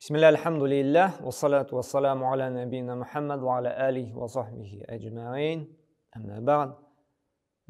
Бисмилла, альхамдулиллах, вассалату вассаламу аля набина Мухаммад ва аля алихи ва сахбихи әҗмәгыйн. Әмма бәгъд.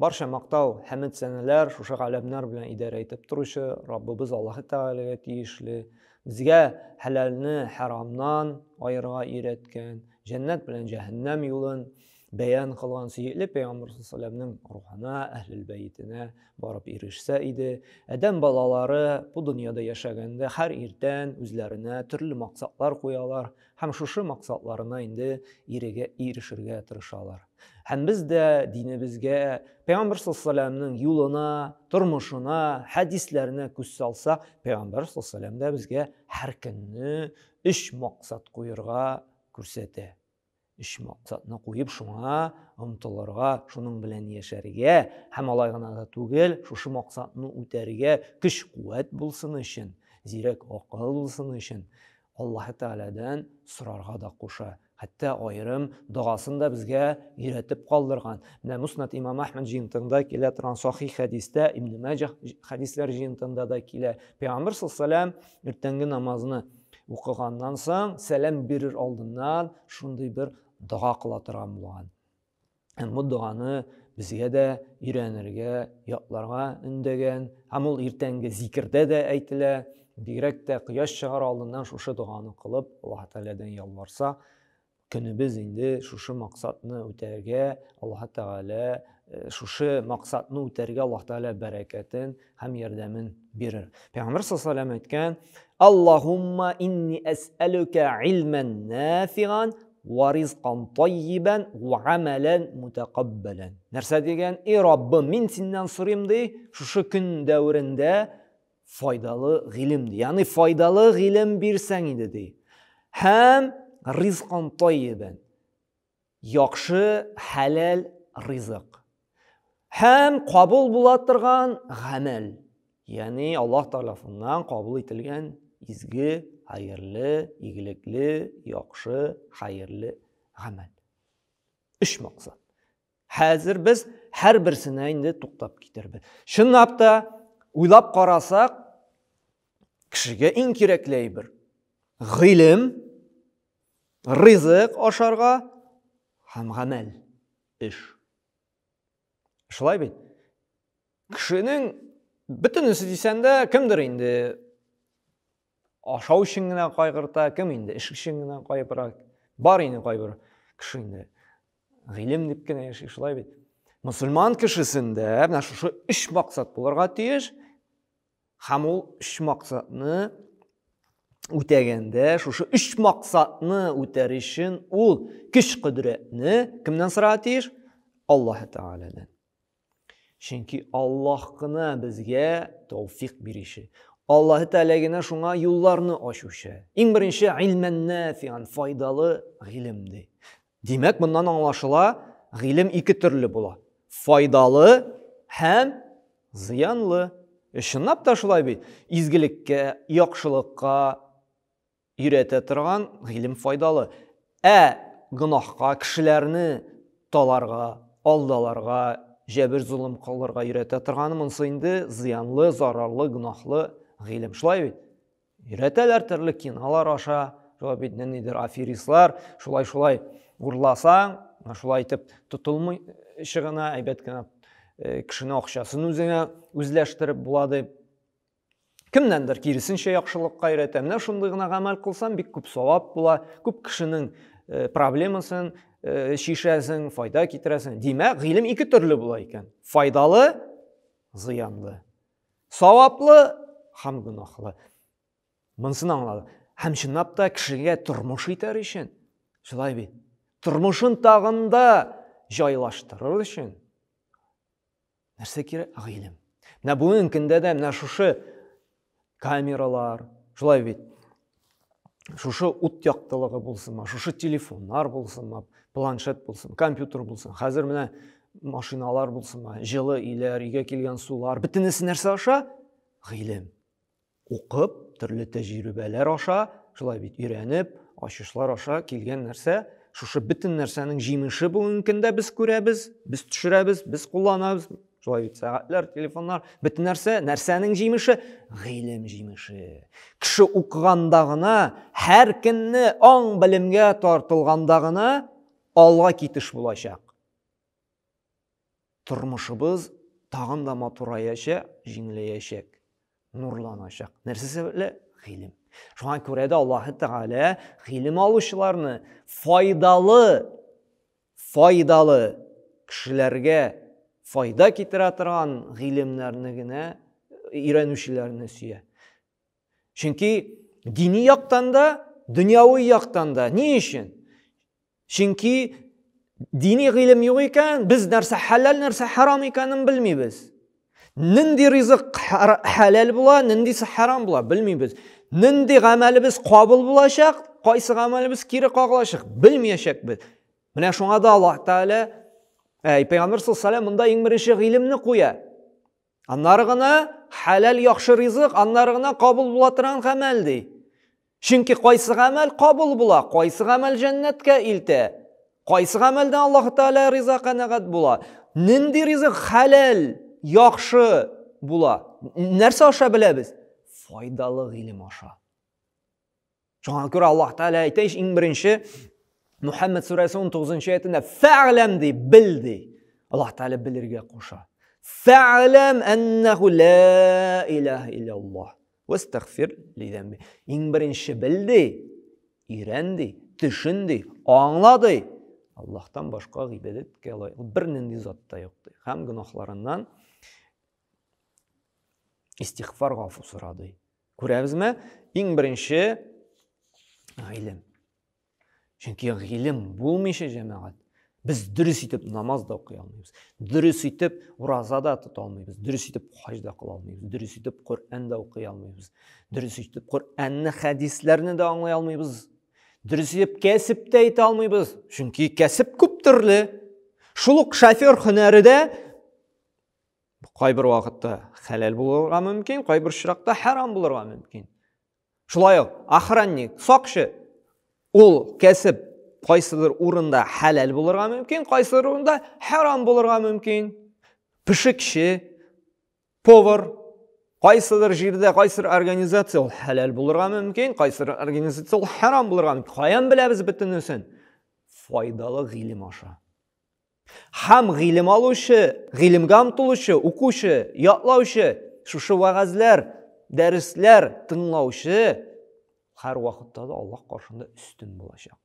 Барча мактау, хәмд сәнәләр шушы галәмнәр белән идарә итеп торучы Раббыбыз Аллаһы Тәгаләгә тиешле. Безгә хәләлне хәрамнан аерырга өйрәткән, җәннәт белән җәһәннәм юлын бәян кылган сөекле пәйгамбер саллаллаһу рухына, әһлел бәйтенә барып ирешсә иде. Адәм балалары бу дөньяда яшәгәндә һәр иртән үзләренә төрле максатлар куялар һәм шушы максатларына инде ирегә ирешергә тырышалар. Һәм без дә динебезгә, пәйгамбер саллаллаһу юлына, тормышына, хәдисләренә күз салсак, пәйгамбер саллаллаһу да безгә һәр көнне өч максат куерга күрсәтә. Өч максатны куеп, шуңа омтылырга, шуның белән яшәргә һәм алай гына да түгел, шушы максатны үтәргә көч-куәт булсын өчен, зирәк акыл булсын өчен Аллаһы Тәгаләдән сорарга да куша. Хәтта аерым догасын да безгә өйрәтеп калдырган. Менә Муснад имам Әхмәд җыентыгында килә торган сахих хәдистә, Ибн Маҗах хәдисләр җыентыгында да килә. Пәйгамбер саллаллаһу алейһи ва сәлләм иртәнге намазны укыганнан соң, сәлам бирер алдыннан шундый бер дога кыла торган булган. Һәм бу доганы безгә дә өйрәнергә, ятларга өндәгән. Һәм ул иртәнге зикердә дә әйтелә. Бигрәк тә кояш чыгар алдыннан шушы доганы кылып, Аллаһ Тәгаләдән ялварса, көнебез инде шушы максатны үтәргә Аллаһ Тәгалә э, шушы максатны үтәргә Аллаһ Тәгалә бәрәкәтен һәм ярдәмен бирер. Пәйгамбәр саллаллаһу алейһи әйткән: "Аллаһумма инни әсәлүкә илмән нафиган ва ризкан таййибан ва амалан мутакаббалан." Нәрсә дигән? Эй Раббым, мин синнән сорыйм ди, шушы көн дәверендә файдалы гыйлем ди. Ягъни файдалы гыйлем бирсәң иде ди. Һәм ризкан таййибан. Яхшы хәләл ризык. Һәм кабул була торган гамәл. Ягъни Аллаһ тарафыннан кабул ителгән изге, хәерле, игелекле, яхшы, хәерле гамәл. Өч максат. Хәзер без һәрберсенә инде туктап китербез. Чынлап та, уйлап карасак, кешегә иң кирәкле әйбер гыйлем, ризык ашарга һәм гамәл, эш. Шулай бит? Кешенең бөтенесе дисәң дә, кемдер инде ашау өчен генә кайгырта, кем инде эш өчен генә кайгыра. Бар инде кайбер кеше инде гыйлем дип кенә яши, шулай бит. Мусульман кешесендә менә шушы өч максат булырга тиеш. Һәм ул өч максатны үтәгәндә, шушы өч максатны үтәр өчен ул көч кодрәтне кемнән сорарга тиеш? Аллаһ Тәгаләдән. Чөнки Аллаһ кына безгә тәүфик бирүче. Аллаһ Тәгалә генә шуңа юлларны ачучы. Иң беренче илмән нафиан, файдалы гыйлем ди. Димәк, моннан аңлашыла, гыйлем ике төрле була. Файдалы һәм зыянлы. Э, чынлап та шулай бит. Изгелеккә, яхшылыкка өйрәтә торган гыйлем файдалы. Ә гөнаһка кешеләрне таларга, алдаларга, җәбер-золым кылырга өйрәтә торганы монысы инде зыянлы, зарарлы, гөнаһлы гыйлем. Шулай бит? Өйрәтәләр төрле кинолар аша, шулай бит ниндидер аферистлар, шулай-шулай урласаң, шулай итеп тотылмый чыгына, әйбәт кенә э, кешенең акчасын үзеңә үзләштереп була дип. Кемнәндер киресенчә яхшылыкка өйрәтә. Менә шундый гына гамәл кылсам, бик күп савап була, күп кешенең э, проблемасын э, чишәсең, файда китерәсең. Димәк, гыйлем ике төрле була икән. Файдалы, зыянлы. Саваплы һәм гөнаһлы. Монысын аңлады. Һәм чынлап та кешегә тормыш итәр өчен, шулай бит, тормышын тагын да җайлаштырыр өчен нәрсә кирәк? Гыйлем. Менә бүгенге көндә дә менә шушы камералар, шулай бит, шушы ут яктылыгы булсынмы, шушы телефоннар булсынмы, планшет булсын, компьютер булсын, хәзер менә машиналар булсынмы, җылы өйләр, өйгә килгән сулар, бөтенесе нәрсә аша? Гыйлем. Укып, төрле тәҗрибәләр аша, шулай бит, өйрәнеп, ачышлар аша килгән нәрсә, шушы бөтен нәрсәнең җимеше бүгенге көндә без күрәбез, без төшерәбез, без кулланабыз. Шулай бит, сәгатьләр, телефоннар, бөтен нәрсә, нәрсәнең җимеше? Гыйлем җимеше. Кеше укыганда гына, һәр көнне аң белемгә тартылганда гына алга китеш булачак. Тормышыбыз тагын да матураячак, җиңеләячәк, нурланачак. Нәрсә сәбәпле? Гыйлем. Шуңа күрә дә Аллаһы Тәгалә гыйлем алучыларны файдалы файдалы кешеләргә файда китерә торган гыйлемнәрне генә өйрәнүчеләрне сөя. Чөнки дини яктан да, дөньяви яктан да. Ни өчен? Чөнки дини гыйлем юк икән, без нәрсә хәләл, нәрсә харам икәнен белмибез. Нинди ризык хәләл була, ниндисе харам була, белмибез. Нинди гамәлебез кабул булачак, кайсы гамәлебез кире кагылачак, белмиячәкбез. Менә шуңа да Аллаһ Тәгалә, Пәйгамбер саллаллаһу алейһи монда иң беренче гыйлемне куя. Аннары гына хәләл яхшы ризык, аннары гына кабул була торган гамәл ди. Чөнки кайсы гамәл кабул була, кайсы гамәл җәннәткә илтә, кайсы гамәлдән Аллаһ Тәгалә риза канәгать була, нинди ризык хәләл, яхшы була. Нәрсә аша беләбез? Файдалы гыйлем аша. Шуңа күрә Аллаһ Тәгалә әйтә ич, иң беренче Мухаммад сүрәсе 19 аятында фәгъләм ди, бел ди. Аллаһ Тәгалә белергә куша. Фәгъләм әннәһу ла илаһа илляллаһ. Вәстәгъфир ли зәмби. Иң беренче бел ди, өйрән ди, төшен ди, аңла ди. Аллаһтан башка гыйбадәткә лаеклы бернинди зат та юк ди. Һәм гөнаһларыннан истигъфар гафу сора ди. Күрәбезме? Иң беренче гыйлем. Чөнки гыйлем булмыйча җәмәгать, без дөрес итеп намаз да укый алмыйбыз, дөрес итеп ураза да тота алмыйбыз, дөрес итеп хаҗ да кыла алмыйбыз, дөрес итеп Коръән дә укый алмыйбыз, дөрес итеп Коръәнне, хәдисләрне дә аңлый алмыйбыз, дөрес итеп кәсеп тә итә алмыйбыз. Чөнки кәсеп күп төрле. Шул ук шофер һөнәре дә кайбер вакытта хәләл булырга мөмкин, кайбер очракта хәрам булырга мөмкин. Шулай ук охранник, сакчы, ул кәсеп кайсыдыр урында хәләл булырга мөмкин, кайсыдыр урында хәрам булырга мөмкин. Пешекче, повар, кайсыдыр җирдә, кайсыдыр организация ул хәләл булырга мөмкин, кайсыдыр организация ул хәрам булырга мөмкин. Каян беләбез бөтенесен? Файдалы гыйлем аша. Һәм гыйлем алучы, гыйлемгә омтылучы, укучы, ятлаучы, шушы вәгазьләр, дәресләр тыңлаучы һәр вакытта да Аллаһ каршында өстен булачак.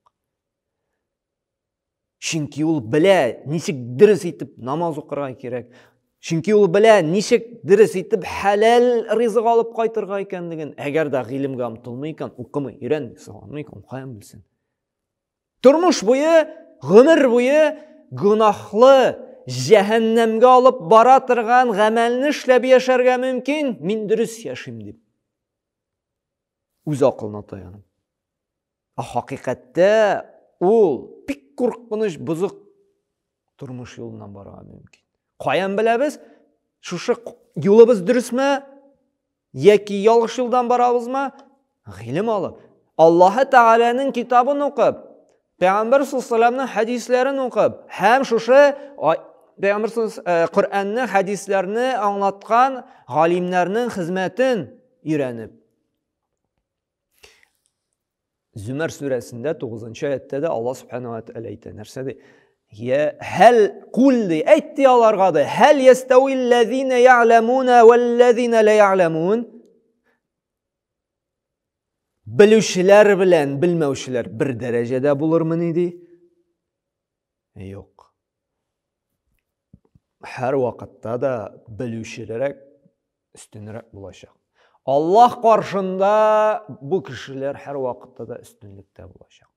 Чөнки ул белә, ничек дөрес итеп намаз укырга кирәк. Чөнки ул белә, ничек дөрес итеп хәләл ризык алып кайтырга икәнлеген. Әгәр дә гыйлемгә омтылмый икән, укымый, өйрәнми, сыгылмый икән, каян белсен? Тормыш буе, гомер буе гөнаһлы, җәһәннәмгә алып бара торган гамәлне эшләп яшәргә мөмкин, мин дөрес яшим дип. Үз акылына таянып. Ә хакыйкатьтә ул бик куркыныч, бозык тормыш юлыннан барырга мөмкин. Каян беләбез? Шушы юлыбыз дөресме? Яки ялгыш юлдан барабызмы? Гыйлем алып, Аллаһы Тәгаләнең китабын укып, Пәйгамбәр саллаллаһу хәдисләрен укып, һәм шушы Пәйгамбәр э, Коръәнне, хәдисләрне аңлаткан галимнәрнең хезмәтен өйрәнеп. Зүмәр сүрәсендә 9 аятта да Аллаһ субхана ва тааля әйтә. Нәрсә ди? Я хәл кул ди, әйт ди аларга ди. Хәл ястәвилләзина я'ламуна вәлләзина ла я'ламун. Белүчеләр белән белмәүчеләр бер дәрәҗәдә булырмыни ди? Юк. Һәр вакытта да белүчеләрәк өстенрәк булачак. Аллаһ каршында бу кешеләр һәр вакытта да өстенлектә булачак.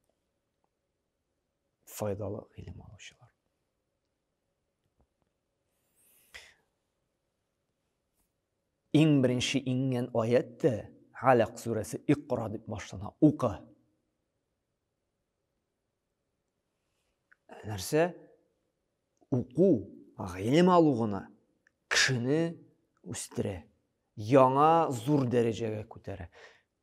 Файдалы гыйлем алучылар. Иң беренче иңгән аят тә Алак сүрәсе Икра дип башлана. Укы. Нәрсә? Уку, гыйлем алу гына кешене үстерә, яңа зур дәрәҗәгә күтәрә.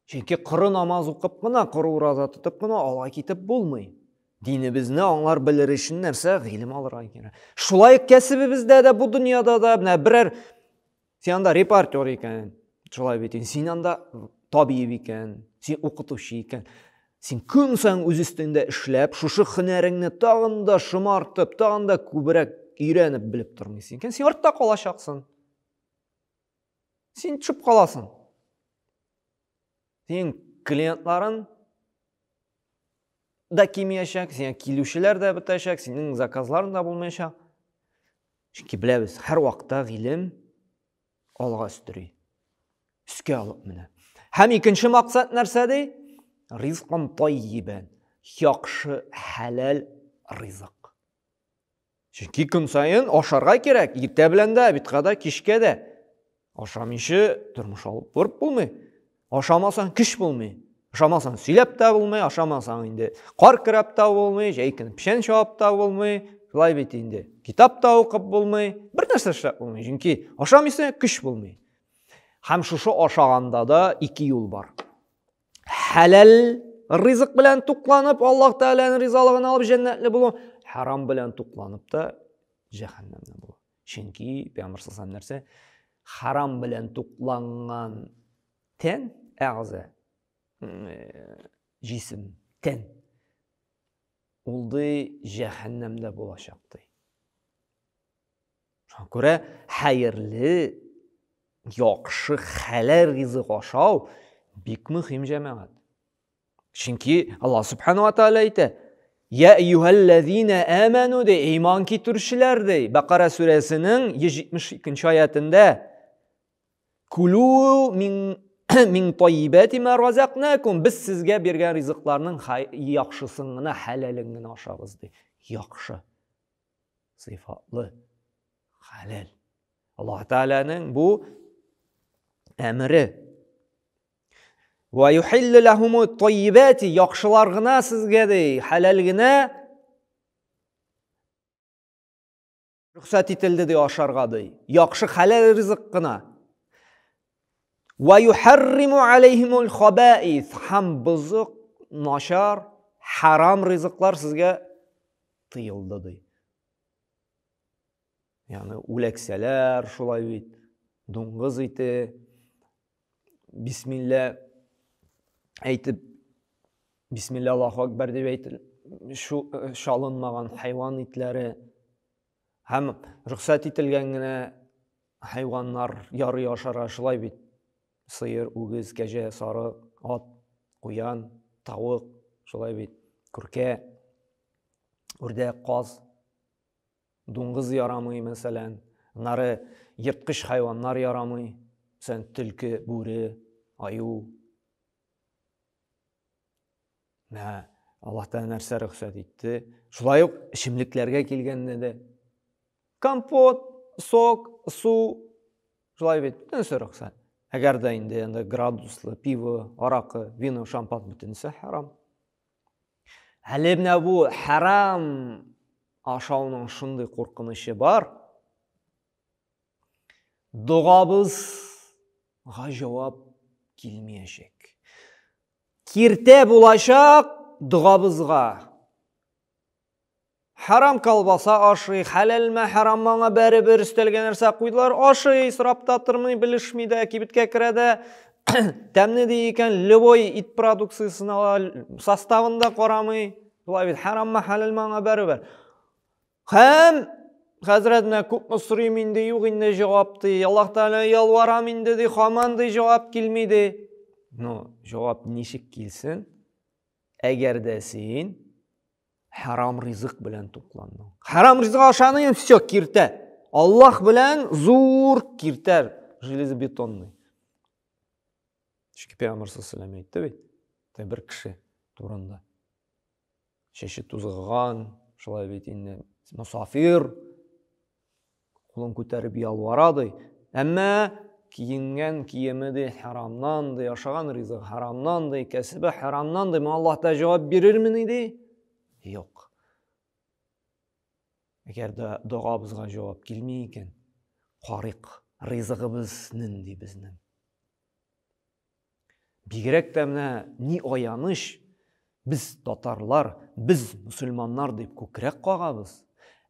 Чөнки коры намаз укып кына, коры ураза тотып кына алга китеп булмый. Динебезне аңлар белер өчен нәрсә? Гыйлем алырга кирәк. Шулай кәсебебездә дә, бу дөньяда да менә берәр син анда репортер икән, шулай бит, син анда табиб икән, син укытучы икән. Син көн саен үз өстеңдә эшләп, шушы һөнәреңне тагын да шомартып, тагын да күбрәк өйрәнеп белеп тормыйсың икән, син артта калачаксың. Син төшеп каласың. Синең клиентларың да кимиячәк, сиңа килүчеләр дә бетәчәк, синең заказларың да булмаячак. Чөнки беләбез, һәр вакытта гыйлем алга өстери. Өскә алып менә. Һәм икенче максат нәрсә ди? Ризкан таййибән. Яхшы, хәләл ризык. Чөнки көн саен ашарга кирәк, иртә белән дә, обедка да, кичкә дә. Ашамыйча тормыш алып барып булмый. Ашамасаң көч булмый. Ашамасаң сөйләп тә булмый, ашамасаң инде кар көрәп тә булмый, җәй көне печән чабып та булмый. Шулай бит инде. Китап та укып булмый, бер нәрсә эшләп булмый. Чөнки ашамыйсың, көч булмый. Һәм шушы ашаганда да ике юл бар. Хәләл ризык белән тукланып, Аллаһ Тәгаләнең ризалыгын алып җәннәтле булу, харам белән тукланып та җәһәннәмдә булу. Чөнки Пәйгамбәр саллаллаху нәрсә? Харам белән тукланган тән, әгъза, җисем, тән ул ди җәһәннәмдә булачак ди. Шуңа күрә хәерле, яхшы, хәләл ризык ашау бик мөһим җәмәгать. Чөнки Аллаһ субхану ва тааля әйтә: "Я әйюһәлләзина аману" ди, иман китерүчеләр ди. Бакара сүрәсенең 172 аятендә Кулу мин мин тайибати ма разакнакум. Без сезгә биргән ризыкларның яхшысын гына, хәләлен генә ашагыз ди. Яхшы. Сыйфатлы, хәләл. Аллаһ Тәгаләнең бу әмере. Ва юхиллу лахуму тайибати, яхшылар гына сезгә ди, хәләл генә рөхсәт ителде ди ашарга ди. Яхшы хәләл ризык кына. Ва юхарриму алейхимул хабаис, һәм бозык, начар, харам ризыклар сезгә тыелды ди. Ягъни үләксәләр шулай бит, дуңгыз ите, бисмилла әйтеп, бисмилла Аллаһу акбар дип әйтел, шу чалынмаган хайван итләре һәм рөхсәт ителгән генә хайваннар ярый ашарга шулай бит. Сыер, үгез, кәҗә, сарык, ат, куян, тавык, шулай бит, күркә, үрдәк, каз, дуңгыз ярамый, мәсәлән. Аннары ерткыч хайваннар ярамый, мәсәлән, төлке, бүре, аю. Менә Аллаһ Тәгалә нәрсә рөхсәт итте? Шулай ук эчемлекләргә килгәндә дә компот, сок, су, шулай бит, бөтенесе рөхсәт. Әгәр дә инде анда градуслы пиво, аракы, вино, шампан бөтенесе харам. Әле менә бу харам ашауның шундый куркынычы бар. Догабызга җавап килмәячәк. Киртә булачак догабызга. Харам колбаса ашый, хәләлме, хараммы аңа бәребер, өстәлгә нәрсә куйдылар, ашый, сорап та тормый, белешми дә, кибеткә керә дә, тәмле ди икән, любой ит продукциясен ала, составын да карамый. Шулай бит, хараммы, хәләлме аңа бәребер. Һәм хәзрәт менә күпме сорыйм инде, юк инде җавап ди. Аллаһ Тәгалә ялварам инде ди, һаман ди җавап килми ди. Ну, җавап ничек килсен? Әгәр дә син харам ризык белән тукландың. Харам ризык ашаның, все, киртә. Аллаһ белән зур киртә, железобетонный. Чөнки Пәйгамбәр саллаллаху алейһи әйтте бит, бер кеше турында. Чәче тузгыган, шулай бит инде, мосафир, кулын күтәреп ялвара ди. Әмма киенгән киеме ди харамнан ди, ашаган ризыгы харамнан ди, кәсебе харамнан ди. Моңа Аллаһ та җавап бирермени ди? Юк. Әгәр дә догабызга җавап килми икән, карыйк, ризыгыбыз нинди безнең. Бигрәк тә менә ни аяныч, Без татарлар, без мөселманнар дип күкрәк кагабыз.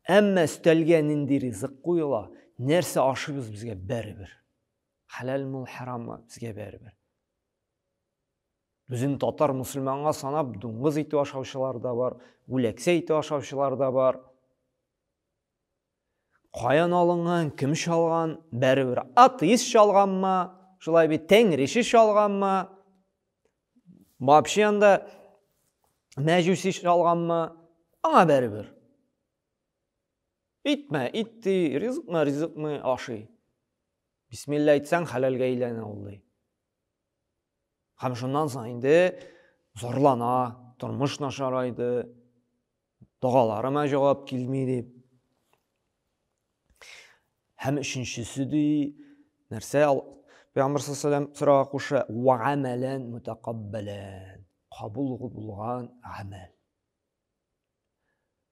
Әмма өстәлгә нинди ризык куела, нәрсә ашыйбыз безгә бәребер. Хәләлме ул, хәраммы, безгә бәребер. Үзен татар мөселманга санап дуңгыз ите ашаучылар да бар, үләксә ите ашаучылар да бар. Каян алынган, кем чалган, бәребер. Атеист чалганмы, шулай бит, тәңрече чалганмы, вообще анда мәҗүси чалганмы, аңа бәребер. Итме, ит ди, ризыкмы, ризыкмы ашый. Бисмилла әйтсәң, хәләлгә әйләнә ул ди. Һәм шуннан соң инде зарлана, тормыш начарайды, догаларыма җавап килми дип. Һәм өченчесе ди, нәрсә Пәйгамбер саллаллаху сорауга куша, ва амалан мутакаббалан, кабул булган гамәл.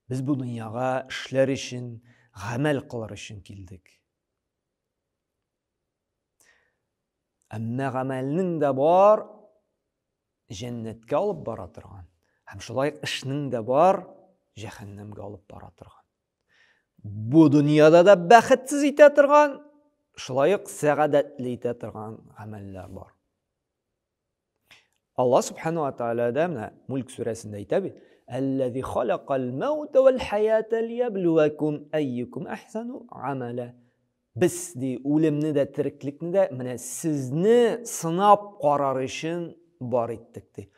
Без бу дөньяга эшләр өчен, гамәл кылыр өчен килдек. Әмма гамәлнең дә бар җәннәткә алып бара торган, һәм шулай эшнең дә бар җәһәннәмгә алып бара торган. Бу дөньяда да бәхетсез итә торган, шулай ук сәгадәтле итә торган гамәлләр бар. Алла субхану ва тааля да менә Мульк сүрәсендә әйтә бит: "Әлләзи халакал маута вал хаята лияблуакум әйюкум ахсану амала". Без ди үлемне дә тереклекне дә менә сезне сынап карар өчен бар иттек ди.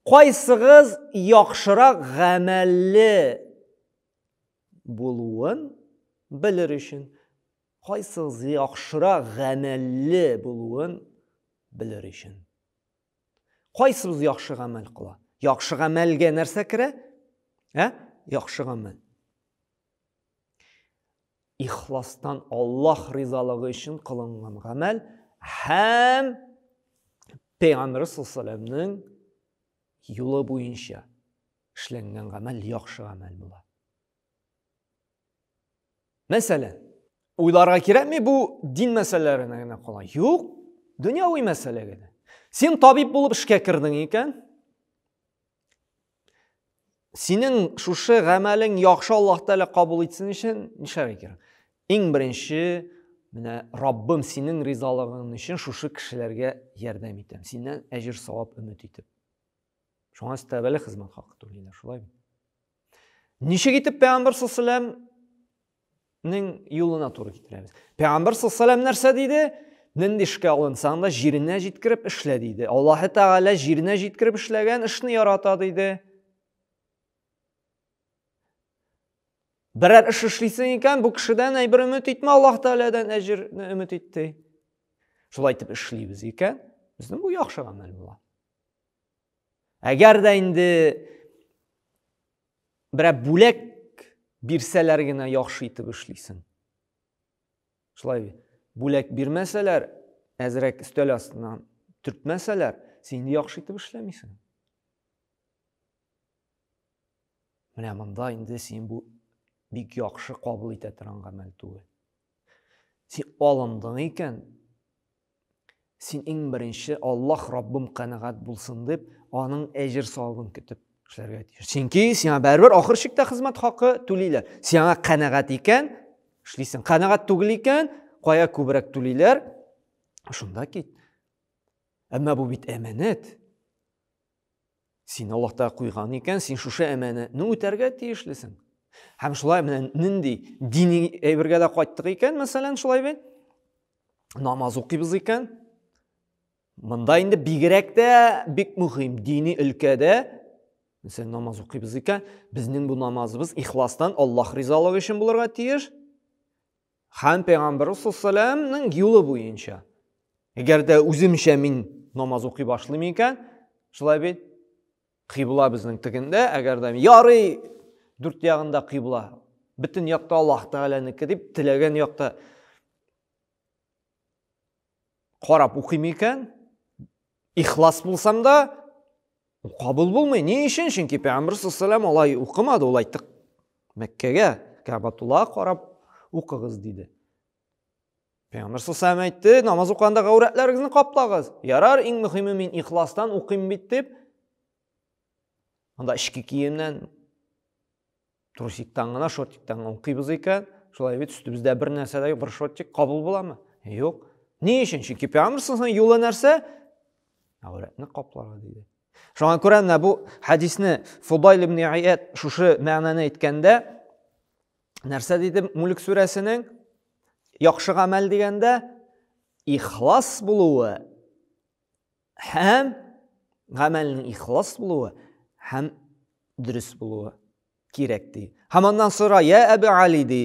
Кайсыгыз яхшырак гамәлле булуын белер өчен, кайсыгыз яхшырак гамәлле булуын белер өчен. Кайсыбыз яхшы гамәл кыла? Яхшы гамәлгә нәрсә керә? Ә? Яхшы гамәл. Ихластан Аллаһ ризалыгы өчен кылынган гамәл һәм Пәйгамбер саллаллаху юлы буенча эшләнгән гамәл яхшы гамәл була. Мәсәлән, уйларга кирәкми, бу дин мәсьәләләренә генә кала. Юк, дөньяви мәсьәлә генә. Син табиб булып эшкә кердең икән, синең шушы гамәлең яхшы Аллаһ Тәгалә кабул итсен өчен нишләргә кирәк? Иң беренче, менә Раббым синең ризалыгың өчен шушы кешеләргә ярдәм итәм. Синнән әҗер савап өмет итеп. Шуңа өстәмәле хезмәт хакы түлиләр, шулай бит? Ничек итеп Пәйгамбер саллаллаху юлына туры китерәбез? Пәйгамбер саллаллаху нәрсә диде? Нинди эшкә алынсаң да җиренә җиткереп эшлә диде. Аллаһы Тәгалә җиренә җиткереп эшләгән эшне ярата диде. Берәр эш эшлисең икән, бу кешедән әйбер өмет итмә, Аллаһ Тәгаләдән әҗерне өмет ит ди. Шулай итеп эшлибез икән, безнең бу яхшы гамәл була. Әгәр дә инде берәр бүләк бирсәләр генә яхшы итеп эшлисең. Шулай бит. Бүләк бирмәсәләр, әзрәк өстәл астыннан төртмәсәләр, син инде яхшы итеп эшләмисең. Менә монда инде син бу бик яхшы кабул итә торган гамәл түгел. Син алындың икән, Син иң беренче Аллаһ Раббым канәгать булсын дип, аның әҗер савабын көтеп эшләргә тиеш. Чөнки сиңа барыбер ахыр чиктә хезмәт хакы түлиләр. Сиңа канәгать икән, эшлисең. Канәгать түгел икән, кая күбрәк түлиләр, шунда кит. Әмма бу бит әманәт. Син Аллаһ Тәгалә куйган икән, син шушы әманәтне үтәргә тиешлесең. Һәм шулай менә нинди дини әйбергә дә кайттык икән, мәсәлән, шулай бит. Намаз укыйбыз икән. Монда инде бигрәк тә бик мөһим дини өлкәдә, мәсәлән, намаз укыйбыз икән, безнең бу намазыбыз ихластан Аллаһ ризалыгы өчен булырга тиеш. Һәм Пәйгамбәр саллаллаху юлы буенча. Әгәр дә үземчә мин намаз укый башлыйм икән, шулай бит? Кыйбла безнең тегендә, әгәр дә ярый дүрт ягында кыйбла, бөтен якта Аллаһ Тәгаләнеке дип теләгән якта карап укыйм икән, ихлас булсам да, кабул булмый. Ни өчен? Чөнки Пәйгамбер саллаллаху алай укымады, ул айтты Мәккәгә, Кәгъбәтуллага карап укыгыз диде. Пәйгамбер саллаллаху әйтте, намаз укыганда гаурәтләрегезне каплагыз. Ярар, иң мөһиме мин ихластан укыйм бит дип. Анда эчке киемнән, трусиктан гына, шортиктан гына укыйбыз икән, шулай бит, өстебездә бер нәрсә дә юк, бер шортик кабул буламы? Юк. Ни өчен? Чөнки пәйгамбәр саллаллаху юлы нәрсә? Әүрәтне капларга диде. Шуңа күрә менә бу хәдисне Фудайл ибн Ияд шушы мәгънәне әйткәндә нәрсә диде Мүлк сүрәсенең яхшы гамәл дигәндә ихлас булуы һәм гамәлнең ихлас булуы һәм дөрес булуы кирәк ди. Һәм аннан сора, я Әбе Али ди,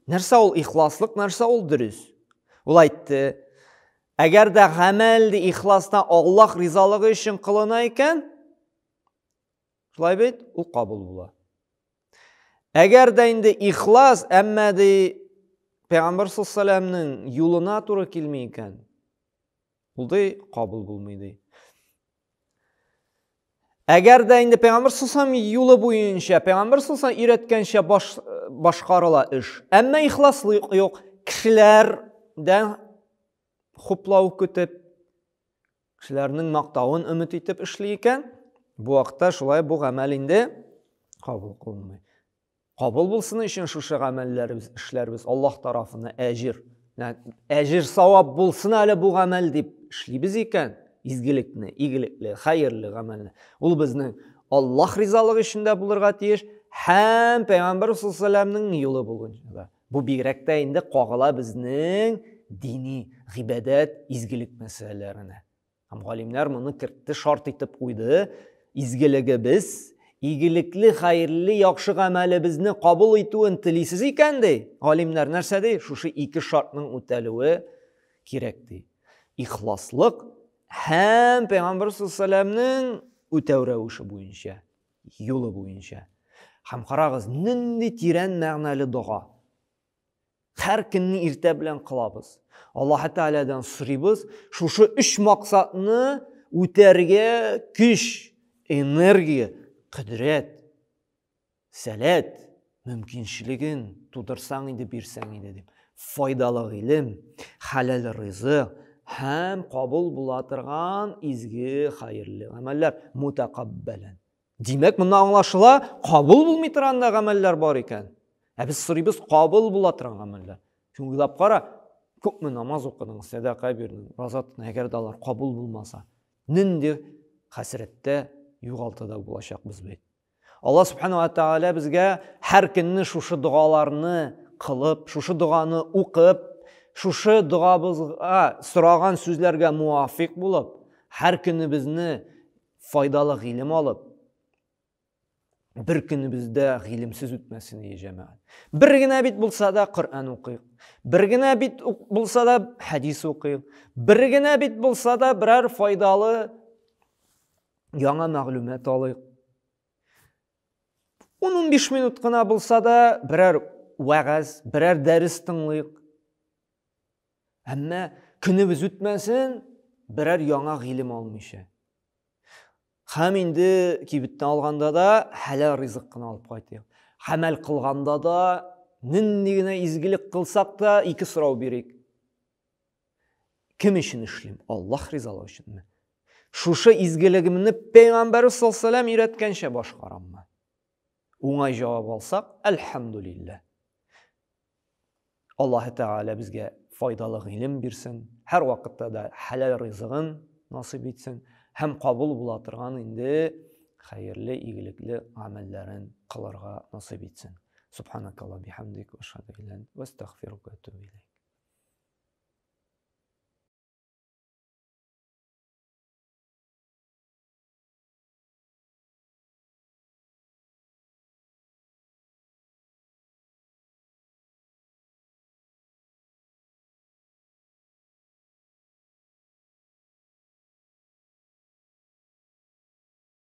нәрсә ул ихласлык, нәрсә ул дөрес? Ул әйтте, әгәр дә гамәл ди ихластан Аллаһ ризалыгы өчен кылына икән, шулай бит, ул кабул була. Әгәр дә инде ихлас, әмма ди Пәйгамбәр саллаллаху юлына туры килми икән, Ул ди, кабул булмый ди. Әгәр дә инде Пәйгамбер саллаллаху юлы буенча, Пәйгамбер саллаллаху өйрәткәнчә баш, башкарыла эш. Әмма ихласлык юк. Кешеләрдән хуплау көтеп, кешеләрнең мактавын өмет итеп эшли икән, бу вакытта шулай бу гамәл инде кабул кылынмый. Кабул булсын өчен шушы гамәлләребез, эшләребез Аллаһ тарафыннан әҗир, әҗир савап булсын әле бу гамәл дип эшлибез икән, изгелекне, игелекле, хәерле гамәлне. Ул безнең Аллаһ ризалыгы өчен дә булырга тиеш һәм Пәйгамбәр саллаллаху юлы булуынча. Бу бигрәк тә инде кагыла безнең дини гыйбадәт, изгелек мәсьәләләренә. Һәм галимнәр моны кертте, шарт итеп куйды. Изгелегебез, игелекле, хәерле, яхшы гамәлебезне кабул итүен телисез икән, ди. Галимнәр нәрсә ди? Шушы ике шартның үтәлүе кирәк, ди. Ихласлык һәм Пәйгамбәр саллаллаху үтәү рәвеше буенча, юлы буенча. Һәм карагыз, нинди тирән мәгънәле дога. Һәр көнне иртә белән кылабыз. Аллаһ Тәгаләдән сорыйбыз, шушы өч максатны үтәргә көч, энергия, кодрәт, сәләт, мөмкинчелеген тудырсаң иде, бирсәң иде дип. Файдалы гыйлем, хәләл ризык һәм кабул була торган изге хәерле гамәлләр мутакаббәлән. Димәк, монда аңлашыла, кабул булмый торган да гамәлләр бар икән. Ә без сорыйбыз кабул була торган гамәлләр. Син уйлап кара, күпме намаз укыдың, сәдака бирдең, раза тоттың, әгәр дә алар кабул булмаса, нинди хәсрәттә, югалтуда булачакбыз бит. Алла субхану ва тааля безгә һәр көнне шушы догаларны кылып, шушы доганы укып, шушы догабызга сораган сүзләргә муафик булып, һәр көнебезне файдалы гыйлем алып, бер көнебез дә гыйлемсез үтмәсен ие җәмәгать. Бер генә бит булса да Коръән укыйк. Бер генә бит булса да хәдис укыйк. Бер генә бит булса да берәр файдалы яңа мәгълүмат алыйк. 10-15 минут кына булса да берәр вәгазь, берәр дәрес тыңлыйк. Әмма көнебез үтмәсен, берәр яңа гыйлем алмыйча. Һәм инде кибеттән алганда да хәләл ризык кына алып кайтыйк. Хәмәл кылганда да нинди генә изгелек кылсак та ике сорау бирик. Кем өчен эшлим? Аллаһ ризалыгы өченме? Шушы изгелегемне Пәйгамбәрбез саллаллаху алейһи өйрәткәнчә башкараммы? Уңай җавап алсак, әлхәмдулилләһ. Аллаһы Тәгалә безгә файдалы гыйлем бирсен, һәр вакытта да хәләл ризыгын насыйп итсен һәм кабул була торган инде хәерле, игелекле гамәлләрен кылырга насыйп итсен. Субханакалла бихамдик ва ашһаду илля ант ва астагфирука ва атубу илейк.